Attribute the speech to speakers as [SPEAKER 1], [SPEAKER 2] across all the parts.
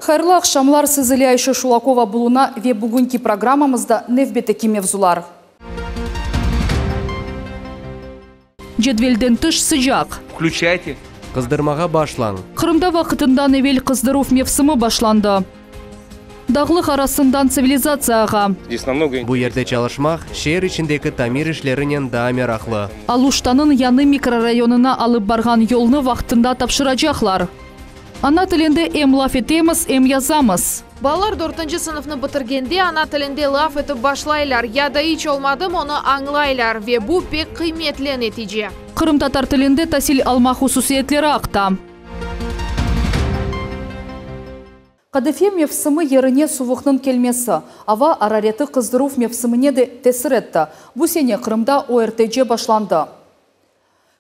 [SPEAKER 1] Hayırlı aqşamlar, siz ile Ayşe Şulakova buluna ve bugünki programmamızda nevbetteki mevzular. Cedvelden tış sıcaq.
[SPEAKER 2] Включайте.
[SPEAKER 3] Qızdırmağa başlañ.
[SPEAKER 1] Qırımda vaqtından evel qızdıruv mevsimi başlandı. Dağlıq arasından tsivilizatsiyağa.
[SPEAKER 2] Здесь намного
[SPEAKER 3] Bu yerde çalışmaq şeer içindeki tamir işlerinen daa meraqlı.
[SPEAKER 1] Aluştanıñ yañı mikrorayonına alıp barğan yolnı vaqtında tapşıracaqlar. Ana tilinde em laf etemiz, em yazamız.
[SPEAKER 4] Balalar dörtünci sınıfnı bitirgende ana tilinde laf etip başlaylar, ya da iç olmadım onı añlaylar, ve bu pek qıymetli netice.
[SPEAKER 1] Qırımtatar tilinde tasil alma hususiyetleri aqta. Qadife mevsimi yerine suvuqnıñ kelmesi, ava arareti qızdıruv mevsimine de tesir etti. Bu sene Qırımda ORTC başlandı.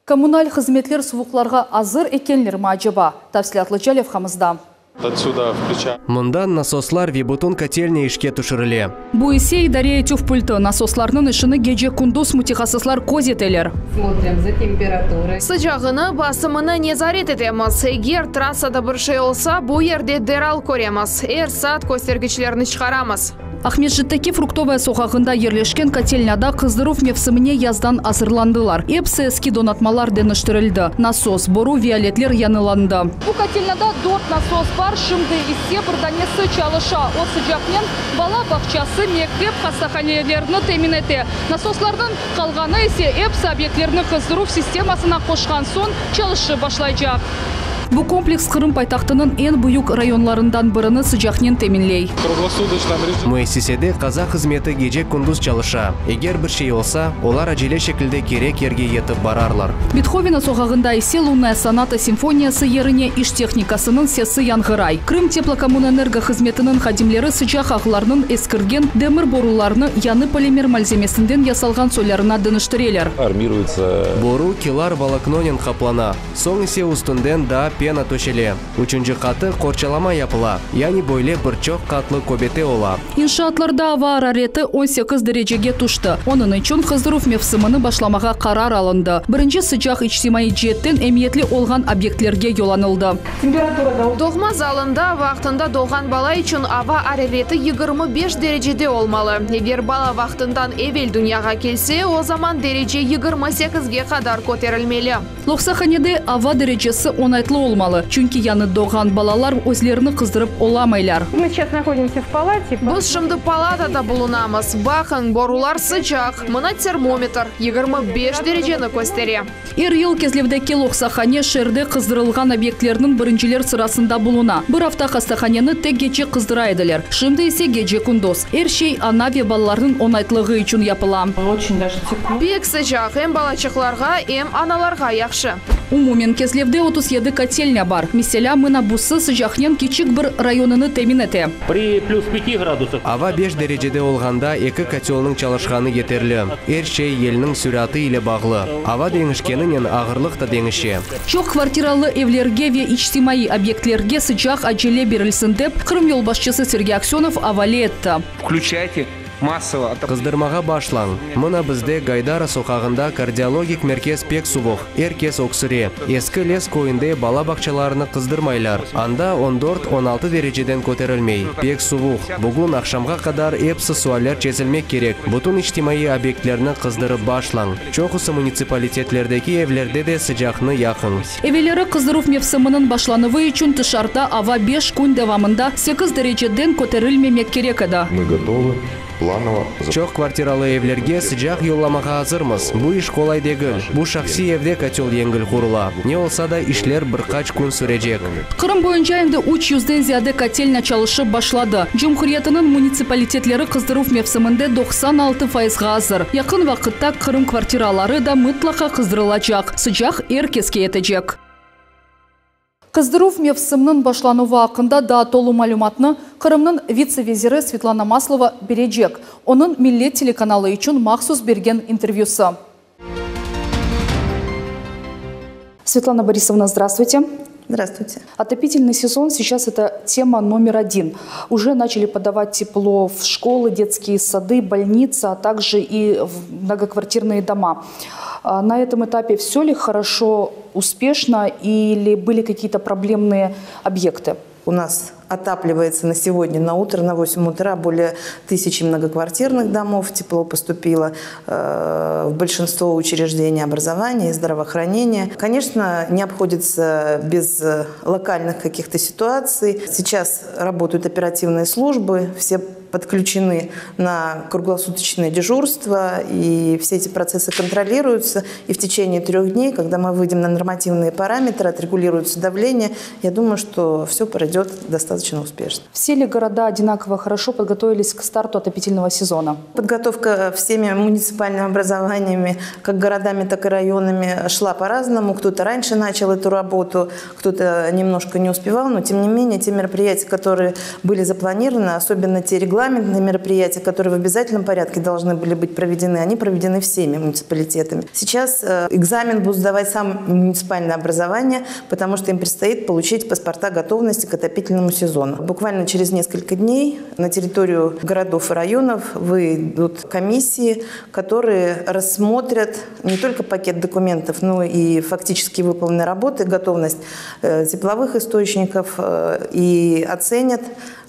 [SPEAKER 1] Kommunal hızmetler suvuqlarğa azır ekenlermi aceba? Tafsilâtlıca levhamızda.
[SPEAKER 2] Отсюда включаем.
[SPEAKER 3] Mından nasoslar ve bütün kotelnâ işke tüşürile.
[SPEAKER 1] Bu ise idare etüv pultı. Nasoslarnıñ işini gece-kündüz mütehassıslar köz eteler.
[SPEAKER 5] Смотрим за температурой.
[SPEAKER 4] Sıcağını, basımını nezaret etemiz. Eger trassada bir şey olsa, bu yerde deral köremiz. Er saat köstergiçlerni çıqaramız.
[SPEAKER 1] Aqmescitteki Fruktovaya soqağında yerleşken kotelnâda qızdıruv mevsimine yazdan azırlandılar. Episi eski donatmalar deñiştirildi. Nasos, boru ve aletler yañılandı. Bu kotelnâda dört nasos bar, şimdi ise bir danesi çalışa. O sıcaqnen bala bağçası, mektep, hastahanelerni temin ete. Nasoslarnıñ qalğanı ise episi obyektlerni qızdıruv sistemasına qoşqan soñ çalışıp başlaycaq. Bu kompleks Qırım paytahtınıñ eñ büyük rayonlarından birini sıcaqnen teminley.
[SPEAKER 2] В круглосуточном режиме.
[SPEAKER 3] Müessisede qaza hızmeti gece-kündüz çalışa. Eger bir şey olsa, olar acele şekilde kerek yerge yetip bararlar.
[SPEAKER 1] Bethovena soqağında ise Lunnaya sonata simfoniyası yerine iş tehnikasınıñ sesi yañğıray. Krım teplokommunenergo hızmetiniñ hadimleri sıcaq ağlarnıñ eskirgen demir borularını yañı polimer malzemesinden yasalğan soylarına deñiştireler.
[SPEAKER 6] Армируется
[SPEAKER 3] Boru kelar voloknonen qaplana, soñ ise üstünden daa pena töşele. Üçünci qatı qorçalama yapıla, yani böyle bir çoq qatlı köbete ola.
[SPEAKER 1] İnşaatlarda ava arareti 18 derecege tüşti. Onıñ içün qızdıruv mevsimini başlamağa qarar alındı. Birinci sıcaq içtimaiy ceetten emiyetli olğan obyektlerge yollanıldı.
[SPEAKER 4] Doğma zalında vaqtında doğğan bala içün ava arareti 25 derecede olmalı. Eger bala vaqtından evel dünyağa kelse, o zaman derece 28-ge qadar köterilmeli.
[SPEAKER 1] Loqsahanede ava derecesi oñaytlı olmalı, çünki yañı doğğan balalar özlerini qızdırıp olamaylar.
[SPEAKER 5] Мы сейчас находимся в палате.
[SPEAKER 4] Biz şimdi palatada bulunamız. Baqıñ, borular sıcaq. Mına termometr 25 dereceni köstere.
[SPEAKER 1] Er yıl Kezlevdeki loqsahane şeerde qızdırılğan obyektlerniñ birinciler sırasında buluna. Bir afta hastahaneni tek gece qızdıra ediler. Şimdi ise gece-kündüz. Er şey ana ve balalarnıñ oñaytlığı içün yapıla.
[SPEAKER 5] Очень даже тепло.
[SPEAKER 4] Pek sıcaq em balaçıqlarğa, em analarğa yahşı.
[SPEAKER 1] Umumen Kezlevde 37 kotelnâ bar. Meselâ, mına busı sıcaqnen kiçik bir rayonını temin ete.
[SPEAKER 7] При плюс 5 градусах
[SPEAKER 3] Ava 5 derecede olğanda eki kotelniñ çalışqanı yeterli. Er şey yelniñ süratı ile bağlı. Ava deñişkeninen ağırlıq da deñişe.
[SPEAKER 1] Çoq kvartiralı evlerge ve içtimaiy obyektlerge sıcaq acele berilsin dep, Qırım yolbaşçısı Sergey Aksönov avale etti.
[SPEAKER 2] Включайте массово отопление.
[SPEAKER 3] Qızdırmağa başlañ. Mına bizde Gaydara soqağında kardiologik merkez pek suvuq. Er kes öksüre. Eski Les köyünde bala bağçalarını qızdırmaylar. Anda 14-16 dereceden köterilmey. Pek suvuq. Bugün aqşamğa qadar episi sualler çezilmek kerek. Bütün içtimaiy obyektlerni qızdırıp başlañ. Çoqusı munitsipalitetlerdeki evlerde de sıcaqnı yaqıñ.
[SPEAKER 1] Evelleri qızdıruv mevsiminiñ başlanuvı içün tışarıda ava 5 kün devamında 8 dereceden köterilmemek kerek edi.
[SPEAKER 6] Мы готовы планово
[SPEAKER 3] Çoq kvartiralı evlerge sıcaq yollamağa azırmız. Bu iş qolay degil. Bu şahsiy evde kotel yengil qurula. Ne olsa da işler bir qaç kün sürecek.
[SPEAKER 1] Qırım boyunca endi 300-den ziyade kotelnâ çalışıp başladı. Cumhuriyetiniñ munitsipalitetleri qızdıruv mevsiminde 96 fayızğa azır. Yaqın vaqıtta Qırım kvartiraları da mıtlaqa qızdırılacaq. Sıcaq er keske yetecek. Qızdıruv mevsiminiñ başlanuvı aqqında daa tolu malümatnı Qırımnıñ vitse-veziri Svetlana Maslova berecek. Onıñ Millet telekanalı içün mahsus bergen intervyüsi. Светлана Борисовна, здравствуйте.
[SPEAKER 8] Здравствуйте.
[SPEAKER 1] Отопительный сезон сейчас это тема номер один. Уже начали подавать тепло в школы, детские сады, больницы, а также и в многоквартирные дома. На этом этапе все ли хорошо, успешно или были какие-то проблемные объекты?
[SPEAKER 8] У нас отапливается на сегодня, на утро, на 8 утра более тысячи многоквартирных домов. Тепло поступило в большинство учреждений образования и здравоохранения. Конечно, не обходится без локальных каких-то ситуаций. Сейчас работают оперативные службы, все подключены на круглосуточное дежурство, и все эти процессы контролируются. И в течение 3 дней, когда мы выйдем на нормативные параметры, отрегулируется давление, я думаю, что все пройдет достаточно успешно.
[SPEAKER 1] Все ли города одинаково хорошо подготовились к старту отопительного сезона?
[SPEAKER 8] Подготовка всеми муниципальными образованиями, как городами, так и районами, шла по-разному. Кто-то раньше начал эту работу, кто-то немножко не успевал, но тем не менее те мероприятия, которые были запланированы, особенно те регламентные мероприятия, которые в обязательном порядке должны были быть проведены, они проведены всеми муниципалитетами. Сейчас экзамен будут сдавать сам муниципальное образование, потому что им предстоит получить паспорта готовности к отопительному сезону. Буквально через несколько дней на территорию городов и районов выйдут комиссии, которые рассмотрят не только пакет документов, но и фактически выполненные работы, готовность тепловых источников и оценят,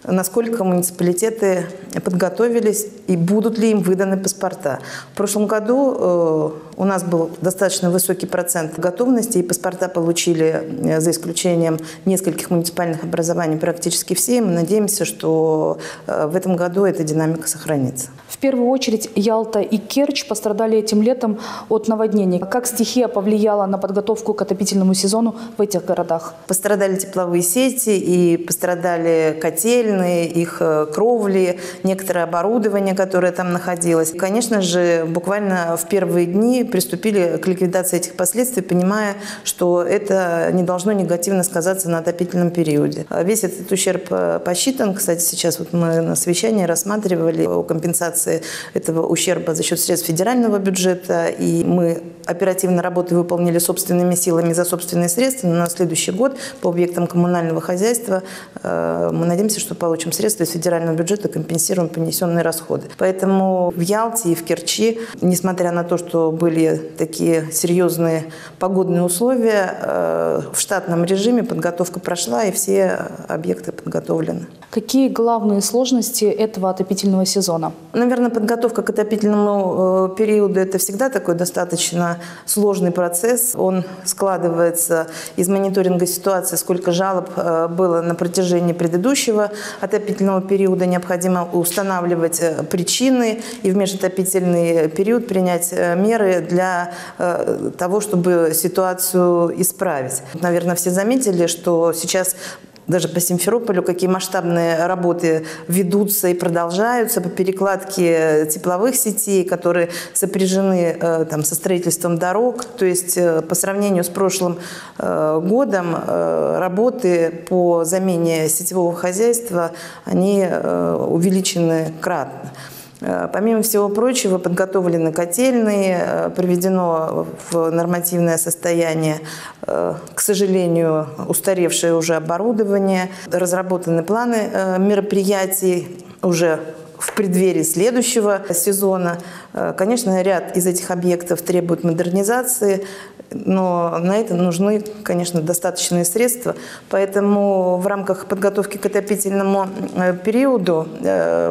[SPEAKER 8] насколько муниципалитеты подготовились и будут ли им выданы паспорта. В прошлом году у нас был достаточно высокий процент готовности, и паспорта получили, за исключением нескольких муниципальных образований, практически все. И мы надеемся, что в этом году эта динамика сохранится.
[SPEAKER 1] В первую очередь Ялта и Керчь пострадали этим летом от наводнений. Как стихия повлияла на подготовку к отопительному сезону в этих городах?
[SPEAKER 8] Пострадали тепловые сети и пострадали котельные, их кровли, некоторое оборудование, которое там находилось. Конечно же, буквально в первые дни приступили к ликвидации этих последствий, понимая, что это не должно негативно сказаться на отопительном периоде. Весь этот ущерб посчитан. Кстати, сейчас вот мы на совещании рассматривали компенсации этого ущерба за счет средств федерального бюджета, и мы оперативно работы выполнили собственными силами за собственные средства, но на следующий год по объектам коммунального хозяйства мы надеемся, что получим средства из федерального бюджета, компенсируем понесенные расходы. Поэтому в Ялте и в Керчи, несмотря на то, что были такие серьезные погодные условия, в штатном режиме подготовка прошла и все объекты подготовлены.
[SPEAKER 1] Какие главные сложности этого отопительного сезона?
[SPEAKER 8] Наверное, подготовка к отопительному периоду – это всегда такой достаточно сложный процесс. Он складывается из мониторинга ситуации, сколько жалоб было на протяжении предыдущего отопительного периода. Необходимо устанавливать причины и в межотопительный период принять меры для того, чтобы ситуацию исправить. Наверное, все заметили, что сейчас даже по Симферополю какие масштабные работы ведутся и продолжаются по перекладке тепловых сетей, которые сопряжены там, со строительством дорог. То есть по сравнению с прошлым годом работы по замене сетевого хозяйства, они увеличены кратно. Помимо всего прочего, подготовлены котельные, приведено в нормативное состояние, к сожалению, устаревшее уже оборудование, разработаны планы мероприятий уже в преддверии следующего сезона. Конечно, ряд из этих объектов требует модернизации, но на это нужны, конечно, достаточные средства. Поэтому в рамках подготовки к отопительному периоду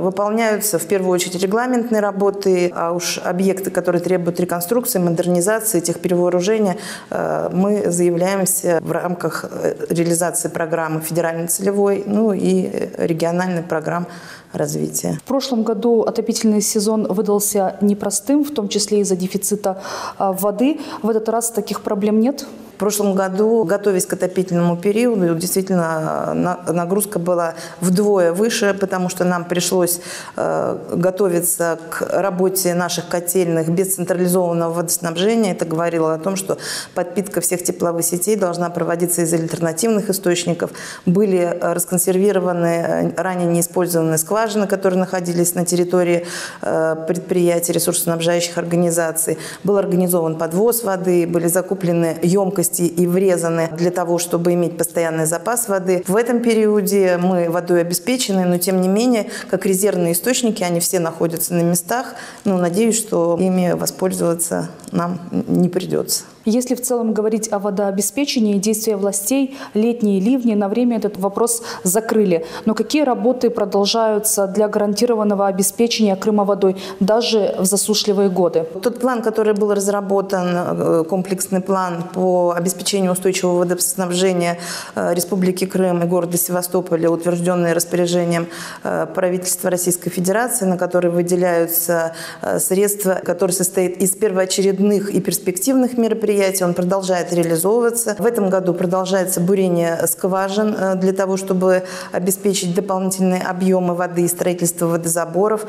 [SPEAKER 8] выполняются в первую очередь регламентные работы, а уж объекты, которые требуют реконструкции, модернизации, техперевооружения, мы заявляемся в рамках реализации программы федеральной целевой, ну и региональной программ развития.
[SPEAKER 1] В прошлом году отопительный сезон выдался непростым, в том числе из-за дефицита воды. В этот раз таких проблем нет?
[SPEAKER 8] В прошлом году, готовясь к отопительному периоду, действительно нагрузка была вдвое выше, потому что нам пришлось готовиться к работе наших котельных без централизованного водоснабжения. Это говорило о том, что подпитка всех тепловых сетей должна проводиться из альтернативных источников. Были расконсервированы ранее неиспользованные скважины, которые находились на территории предприятий, ресурсоснабжающих организаций. Был организован подвоз воды, были закуплены емкости и врезаны для того, чтобы иметь постоянный запас воды. В этом периоде мы водой обеспечены, но тем не менее, как резервные источники, они все находятся на местах. Но надеюсь, что ими воспользоваться нам не придется.
[SPEAKER 1] Если в целом говорить о водообеспечении, действия властей, летние ливни на время этот вопрос закрыли. Но какие работы продолжаются для гарантированного обеспечения Крыма водой даже в засушливые годы?
[SPEAKER 8] Тот план, который был разработан, э, комплексный план по обеспечению устойчивого водоснабжения э, Республики Крым и города Севастополя, утвержденный распоряжением э, правительства Российской Федерации, на который выделяются средства, который состоит из первоочередных и перспективных мероприятий, он продолжает реализовываться. В этом году продолжается бурение скважин для того, чтобы обеспечить дополнительные объемы воды и строительство водозаборов.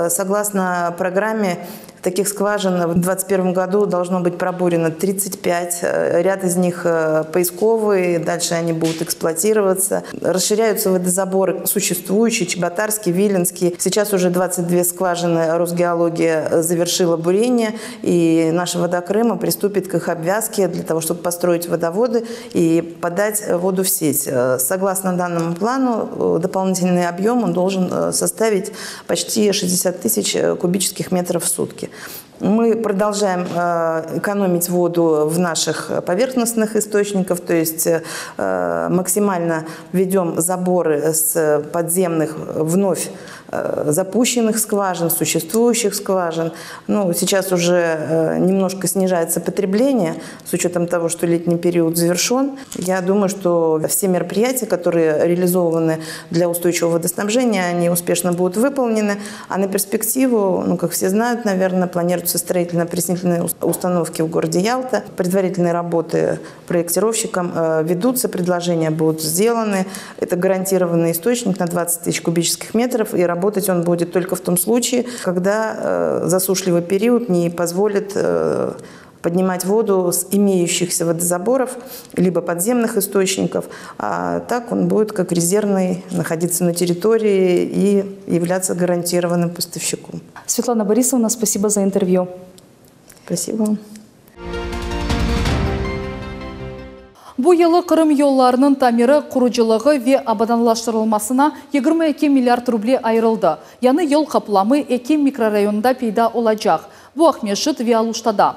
[SPEAKER 8] Согласно программе, Таких скважин в 2021 году должно быть пробурено 35. Ряд из них э, поисковые, дальше они будут эксплуатироваться. Расширяются водозаборы существующие, Чеботарский, Виленский. Сейчас уже 22 скважины Росгеология завершила бурение, и наша вода Крыма приступит к их обвязке для того, чтобы построить водоводы и подать воду в сеть. Согласно данному плану, э, дополнительный объем он должен э, составить почти 60 тысяч кубических метров в сутки. Мы продолжаем э, экономить воду в наших поверхностных источниках, то есть э, максимально ведем заборы с подземных вновь э, запущенных скважин, существующих скважин. Ну, сейчас уже немножко снижается потребление с учетом того, что летний период завершен. Я думаю, что все мероприятия, которые реализованы для устойчивого водоснабжения, они успешно будут выполнены. А на перспективу, ну, как все знают, наверное, планируются строительно-опреснительные установки в городе Ялта. Предварительные работы проектировщикам э, ведутся, предложения будут сделаны. Это гарантированный источник на 20 тысяч кубических метров, и работать он будет только в том случае, когда э, засушливый период не позволит э, поднимать воду с имеющихся водозаборов, либо подземных источников. А так он будет как резервный находиться на территории и являться гарантированным поставщиком.
[SPEAKER 1] Светлана Борисовна, спасибо за интервью.
[SPEAKER 8] Спасибо вам.
[SPEAKER 1] Bu yılı Qırım yollarınıñ tamiri, qurucılığı ve abadanlaştırılmasına 22 milliard ruble ayırıldı. Yañı yol qaplamı eki mikrorayonda peyda olacaq. Bu Aqmescit ve Aluştada.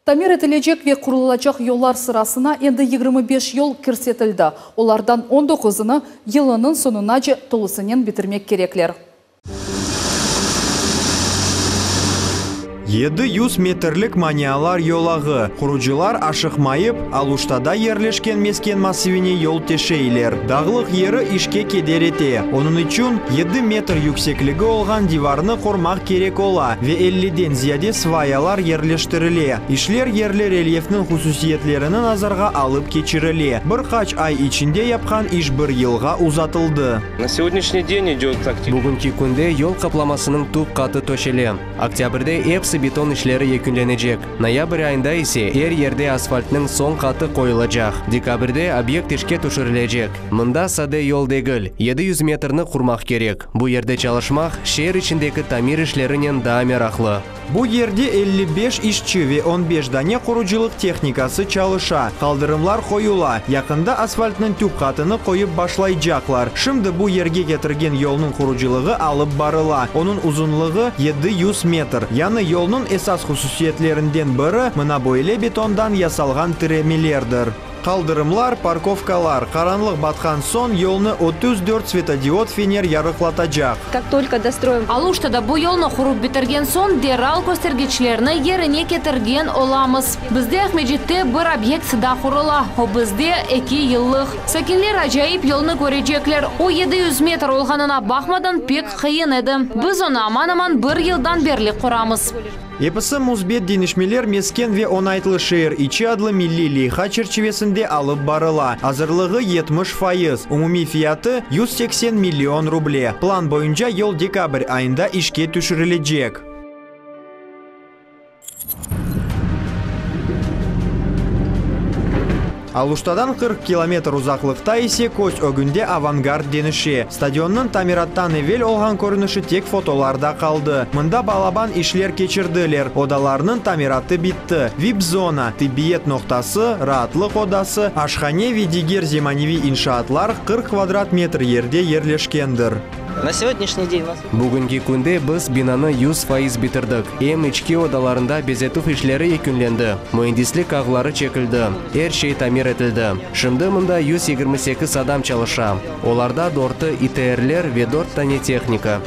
[SPEAKER 1] Tamir etilecek ve qurulacaq yollar sırasına endi 25 yol kirsetildi. Olardan 19-ını yılınıñ soñunace tolusınen bitirmek kerekler.
[SPEAKER 9] 700 metrlik manialar yolağı. Qurucılar aşıqmayıp, Aluştada yerleşken mesken massivine yol teşeyler. Dağlıq yeri işke keder ete. Onıñ içün 7 metr yüksekligi olğan divarnı qurmaq kerek ola ve elliden ziyade svayalar yerleştirile. İşler yerli relyefniñ hususiyetlerini nazarğa alıp keçirile. Bir qaç ay içinde yapqan iş bir yılğa uzatıldı.
[SPEAKER 2] На сегодняшний день идет актив.
[SPEAKER 3] Bugünki künde yol qaplamasınıñ tüp qatı töşele. Oktâbrde episi beton işleri yekünlenecek. Noyabr ayında ise er yerde asfaltnıñ soñ qatı qoyulacaq. Dekabrde obyekt işke tüşürilecek. Mında sade yol degil, 700 metrni qurmaq kerek. Bu yerde çalışmaq, şeer içindeki tamir işlerinen daa meraqlı.
[SPEAKER 9] Bu yerde 55 işçi ve 15 dane qurucılıq tehnikası çalışa. Qaldırımlar qoyula. Yaqında asfaltnıñ tüp qatını qoyıp başlaycaqlar. Şimdi bu yerge ketirgen yolnıñ qurucılığı alıp barıla. Onıñ uzunlığı 700 metr. Yañı yolnıñ esas hususiyetlerinden biri mına böyle betondan yasalğan tiremelerdir. Qaldırımlar, parkovkalar, qaranlıq batqan soñ yolnı 34 svetodiod fener yarıqlatacaq.
[SPEAKER 10] Как только достроим
[SPEAKER 11] Aluştada bu yolnı qurıp bitirgen soñ deral köstergiçlerni yerine ketirgen olamız. Bizde Aqmescitte bir obyekt daa qurula. O bizde 2 yıllıq. Sakinler acayip yolnı körecekler. O 700 metr olğanına baqmadan pek qıyın edi. Biz onı aman-aman bir yıldan berli quramız.
[SPEAKER 9] Episi müsbet deñişmeler mesken ve oñaytlı şeer içi adlı milliy leyha çerçivesinde alıp barıla. Azırlığı 70%, umumiy fiyatı 180 million ruble. Plan boyunca yol dekabr ayında işke tüşürilecek. Aluştadan 40 kilometr uzaqlıqta ise köz ögünde Avangard deñişe. Stadionnıñ tamirattan evel olğan körünişi tek fotolarda qaldı. Mında balaban işler keçirdiler, odalarnıñ tamiratı bitti. VIP-zona, tibbiyet noqtası, raatlıq odası, aşhane ve diger zemaneviy inşaatlar 40 kvadrat metr yerde yerleşkendir.
[SPEAKER 2] Na segodnyashniy den u nas.
[SPEAKER 3] Bugünki künde biz binanı 100% bitirdik. Em içki odalarında bezetüv işleri yekünlendi, müendislik ağları çekildi, er şey tamir etildi. Şimdi mında 128 adam çalışa, olarda dörtü İTR-ler ve dört tane tehnika.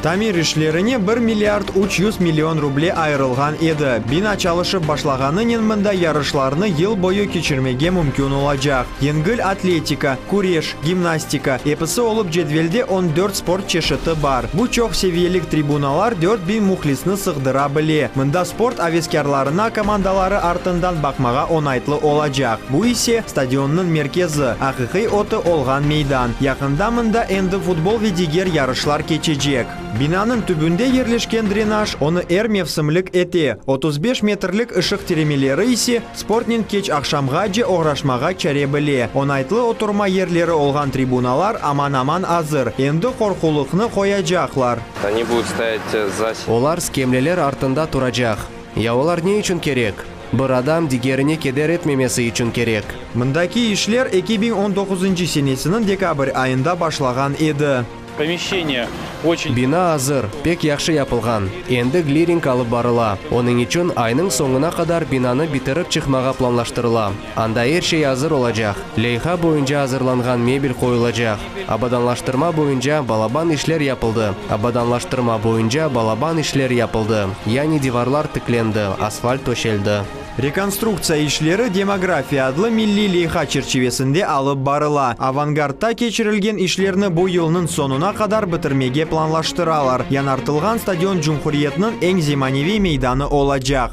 [SPEAKER 9] Tamir işlerine 1 milliard 300 million ruble ayırılğan edi. Bina çalışıp başlağanınen mında yarışlarnı yıl boyu keçirmege mümkün olacaq. Yengil atletika, küreş, gimnastika, episi olıp cedvelde 14 sport çeşiti bar. Bu çoq seviyelik tribunalar 4000 mühlisni sığdıra bile. Mında sport aveskârlarına komandaları artından baqmağa oñaytlı olacaq. Bu ise, stadionnıñ merkezi, aqiqiy otu olğan meydan. Yaqında mında endi futbol ve diger yarışlar keçecek. Binanıñ tübünde yerleşken drenaj onı er mevsimlik ete, 35 metrlik ışıq tiremeleri ise sportnen keç aqşamğace oğraşmağa çare bile. Oñaytlı oturma yerleri olğan tribunalar aman-aman azır, endi qorqulıqnı qoyacaqlar.
[SPEAKER 2] Oni budut stoyat za.
[SPEAKER 3] Olar skemleler artında turacaq. Ya olar ne içün kerek? Bir adam digerine keder etmemesi içün kerek.
[SPEAKER 9] Mındaki işler 2019 senesiniñ dekabr ayında başlağan edi.
[SPEAKER 10] Pomeşçeniye oçen.
[SPEAKER 3] Bina azır, pek yahşı yapılğan. Endi kliring alıp barıla. Onıñ içün aynıñ soñuna qadar binanı bitirip çıqmağa planlaştırıla. Anda er şey azır olacaq. Leyha boyunca azırlanğan mebel qoyulacaq. Abadanlaştırma boyunca balaban işler yapıldı. Abadanlaştırma boyunca balaban işler yapıldı. Yani divarlar tiklendi, asfalt töşeldi.
[SPEAKER 9] Rekonstruktsiya işleri Demografiya adlı milliy leyha çerçivesinde alıp barıla. Avangardta keçirilgen işlerni bu yılnıñ soñuna qadar bitirmege planlaştıralar. Yañartılğan stadion cumhuriyetniñ eñ zemaneviy meydanı olacaq.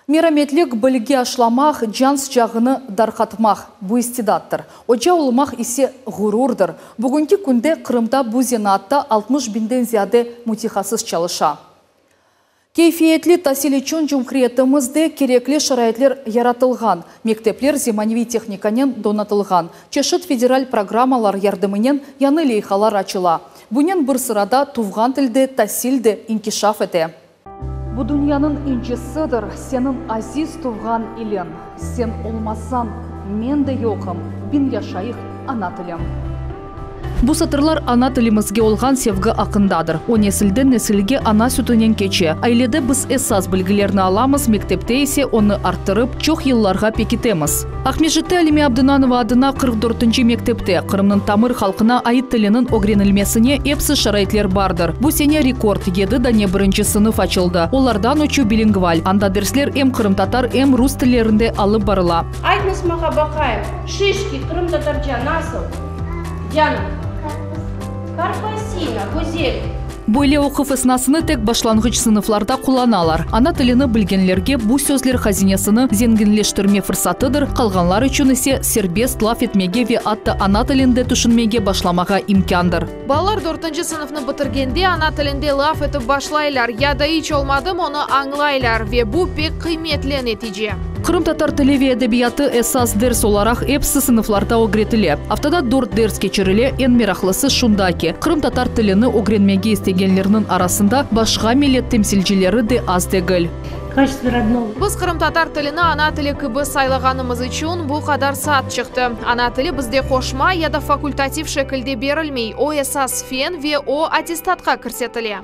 [SPEAKER 1] Merametlik, bilgi aşlamaq, can sıcağını darqatmaq bu istidattır. Oca olmaq ise ğururdır. Bugünki künde Qırımda bu zenaatta 60 biñden ziyade mütehassıs çalışa. Keyfiyetli tasil içün cumhuriyetimizde kerekli şaraitler yaratılğan. Mektepler zemaneviy tehnikanen donatılğan. Çeşit federal programmalar yardımınen yañı leyhalar açıla. Bunen bir sırada tuvğan tilde tasil de inkişaf ete. Bu dünyanıñ incisidir seniñ aziz tuvğan iliñ. Sen olmasañ, men de yoqım, biñ yaşayıq, ana tilim. Bu satırlar ana tilimizge olğan sevgi aqqındadır. O nesilden nesilge ana sütünen keçe. Ailede biz esas bilgilerni alamız, mektepte ise onı arttırıp, çoq yıllarğa pekitemiz. Aqmescitte Alime Abdunanova adına 44-nci mektepte Qırımnıñ tamır halqına ait tiliniñ ögrenilmesine epsi şaraitler bardır. Bu sene rekord, yedi dane birinci sınıf açıldı. Olardan üçü bilingval, anda dersler em qırımtatar, em rus tillerinde alıp barıla.
[SPEAKER 12] Aytıñız maña baqayım, şişki qırımtatarca nasıl? Diana. Karpasina, güzel.
[SPEAKER 1] Böyle oquv esnasını tek başlanğıç sınıflarda qullanalar. Ana tilini bilgenlerge bu sözler hazinesini zenginleştirme fırsatıdır, qalğanlar içün ise serbest laf etmege ve atta ana tilinde tüşünmege başlamağa imkândır.
[SPEAKER 4] Balalar dörtünci sınıfnı bitirgende ana tilinde laf etip başlaylar, ya da iç olmadım onı añlaylar, ve bu pek qıymetli netice.
[SPEAKER 1] Qırımtatar tili ve edebiyatı esas ders olaraq epsi sınıflarda ögretile. Aftada dört ders keçirile, eñ meraqlısı şunda ki, qırımtatar tilini ögrenmege istegenlerniñ arasında başqa millet temsilcileri de az degil.
[SPEAKER 4] Biz qırımtatar tilini ana tili kibi saylağanımız içün bu qadar saat çıqtı. Ana tili bizde qoşma ya da fakultativ şekilde berilmey, o esas fen ve o attestatqa kirsetile.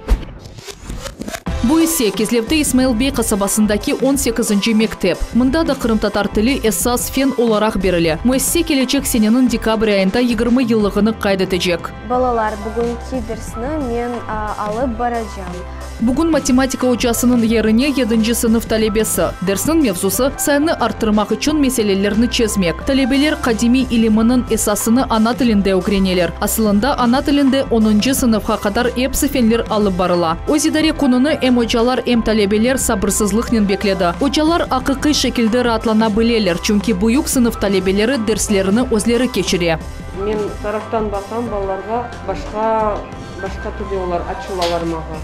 [SPEAKER 1] Bu ise Kezlevde İsmail bey qasabasındaki on sekizinci mektep. Mında da qırımtatar tili esas fen olaraq berile. Müessise kelecek seneniñ dekabr ayında 20 yıllığını qayd etecek.
[SPEAKER 13] Balalar, bugünki dersni men alıp baracam.
[SPEAKER 1] Bugün matematika ocasınıñ yerine yedinci sınıf talebesi. Dersniñ mevzusı, sayını arttırmaq içün meselelerni çezmek. Talebeler qadimiy iliminiñ esasını ana tilinde ögreneler. Asılında, ana tilinde onuncı sınıfqa qadar epsi fenler alıp barıla. Özidare kününi em ocalar, em talebeler sabırsızlıqnen bekledi. Ocalar aqiqiy şekilde raatlana bileler, çünki büyük sınıf talebeleri derslerini özleri keçire.
[SPEAKER 5] Men taraftan baqam balalarğa, başqa, başqa türlü olar açılalar maña.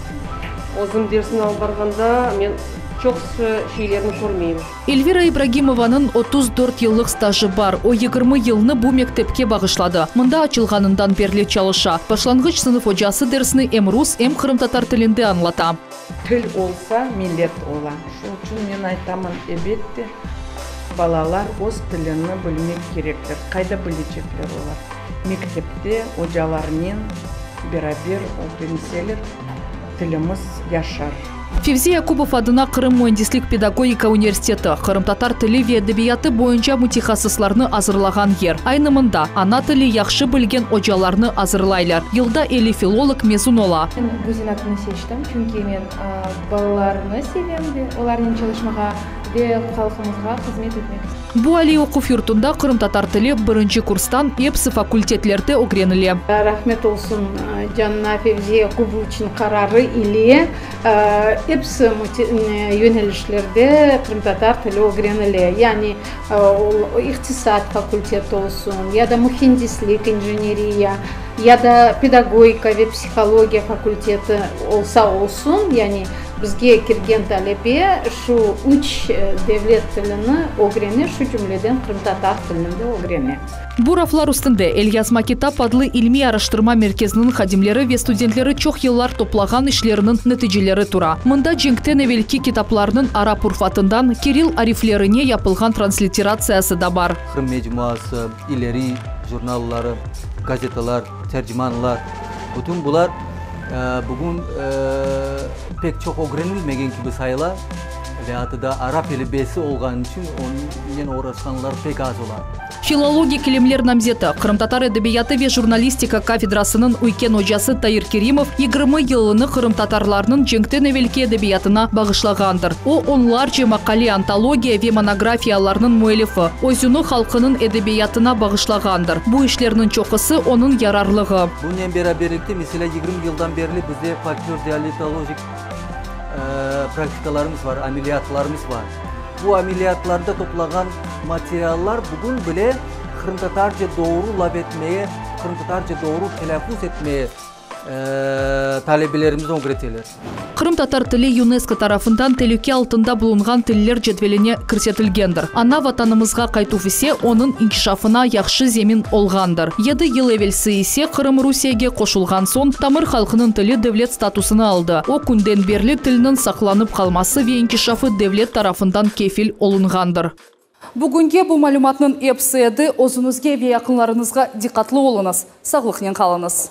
[SPEAKER 5] Özüm dersini alıp barğanda men çoqusı şeylerni körmeyim.
[SPEAKER 1] Elvira İbragimovanıñ 34 yıllıq stajı bar. O, 20 yılnı bu mektepke bağışladı. Mında açılğanından berli çalışa. Başlanğıç sınıf ocası dersni em rus, em qırımtatar tilinde añlata.
[SPEAKER 14] Til olsa, millet ola. Şunıñ içün men aytaman, elbette, balalar öz tilini bilmek kerekler. Qayda bilecekler olar? Mektepte, ocalarnen. Beraber ögrenseler, tilimiz yaşar.
[SPEAKER 1] Fevzi Yakubov adına Qırım müendislik-pedagogika universiteti, qırımtatar tili ve edebiyatı boyunca mütehassıslarnı azırlağan yer. Aynı mında, ana tili yahşı bilgen ocalarnı azırlaylar. Yılda 50 filolog mezun ola.
[SPEAKER 15] Men bu zenaatını seçtim, çünki men balalarnı sevem ve olarnen çalışmağa ve halqımızğa hızmet etmek isteyim.
[SPEAKER 1] Bu aliy oquv yurtunda qırımtatar tili birinci kurstan epsi fakultetlerde ögrenile.
[SPEAKER 16] Rahmet olsun canına Fevzi Yakuboviçniñ qararı ile episi yönelişlerde qırımtatar tili ögrenile. Yani iqtisat fakulteti olsun, ya da mühendislik, injeneriya, ya da pedagogika ve psihologiya fakulteti olsa olsun, yani bizge kirgen talebe şu üç devlet tilini ögrene, şu cümleden qırımtatar tilini de ögrene.
[SPEAKER 1] Bu raflar üstünde Elyazma kitap adlı ilmiy-araştırma merkeziniñ hadimleri ve studentleri çoq yıllar toplağan işleriniñ neticeleri tura. Mında cenkten evelki kitaplarnıñ arap urufatından kirill ariflerine yapılğan transliteratsiyası da bar.
[SPEAKER 17] Qırım mecmuası, İleri jurnalları, gazetalar, tercimanlar, bütün bular bugün pek çoq ögrenilmegen kibi sayıla ve atı da arap elifbesi olğanı içün onıñnen oğraşqanlar pek az ola.
[SPEAKER 1] Filologik ilimler namzeti, qırımtatar edebiyatı ve jurnalistika kafedrasınıñ üyken ocası Tair Kerimov 20 yılını qırımtatarlarnıñ cenkten evelki edebiyatına bağışlağandır. O, onlarca maqale, antologiya ve monografiyalarnıñ müellifi, özüni halqınıñ edebiyatına bağışlağandır. Bu işlerniñ çoqusı onıñ yararlığı.
[SPEAKER 17] Bunen beraberlikte, meselâ, 20 yıldan berli bizde folklor-dialektologik praktikalarımız bar, ameliyatlarımız bar. Bu ameliyatlarda toplağan materiallar bugün bile qırımtatarca doğru laf etmeye, qırımtatarca doğru telâffuz etmeye talebelerimizni ögreteler.
[SPEAKER 1] Qırımtatar tili Yunesko tarafından telüke altında bulunğan tiller cedveline kirsetilgendir. Ana Vatanımızğa qaytuv ise onıñ inkişafına yahşı zemin olğandır. Yedi yıl evelsi ise Qırım Rusiyege qoşulğan soñ tamır halqınıñ tili devlet statusını aldı. O künden berli tilniñ saqlanıp qalması ve inkişafı devlet tarafından kefil olunğandır. Bugünge bu malümatnıñ episi edi. Özüñizge ve yaqınlarıñızğa diqqatlı oluñız. Sağlıqnen qalıñız.